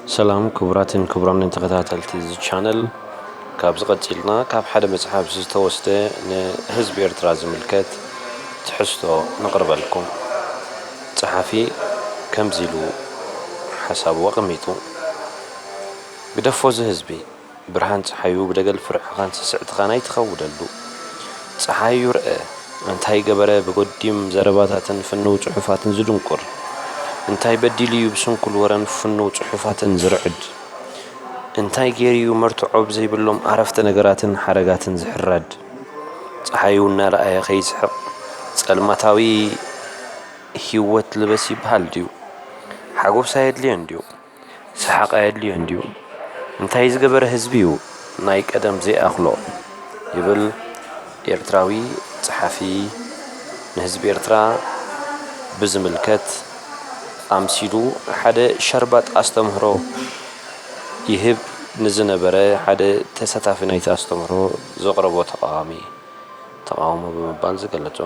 ሰላም ክቡራትን ክቡራንን ተኸታተልቲ እዚ ቻነል፣ ካብዚ ቀጺልና ካብ ሓደ መጽሓፍ ዝተወስደ ንህዝቢ ኤርትራ ዝምልከት ትሕዝቶ ነቕርበልኩም። ጸሓፊ ከምዚ ኢሉ ሓሳቡ ኣቐሚጡ። ግደፎ እዚ ህዝቢ፣ ብርሃን ጸሓዩ ብደገል ፍርሕኻን ስስዕትኻን ኣይትኸውደሉ። ጸሓዩ ርአ፣ እንታይ ገበረ ብጎዲም ዘረባታትን ፍኑው ጽሑፋትን ዝድንቁር? እንታይ በዲሉ እዩ ብስንኩል ወረን ፍኑው ጽሑፋትን ዝርዕድ? እንታይ ገይሩ እዩ መርትዖ ብዘይብሎም ዓረፍተ ነገራትን ሓረጋትን ዝሕረድ? ጸሓዩ እናረኣየ ከይስሕቕ ጸልማታዊ ህይወት ልበስ ይበሃል ድዩ? ሓጎስ ኣየድልዮን ድዩ? ሰሓቕ ኣየድልዮን ድዩ? እንታይ ዝገበረ ህዝቢ እዩ ናይ ቀደም ዘይኣኽሎ? ይብል ኤርትራዊ ጸሓፊ ንህዝቢ ኤርትራ ብዝምልከት ኣምሲሉ ሓደ ሸርባጥ ኣስተምህሮ ይህብ ንዝነበረ ሓደ ተሳታፊ ናይቲ ኣስተምህሮ ዘቕረቦ ተቓዋሚ ተቓውሞ ብምባል ዝገለጾ።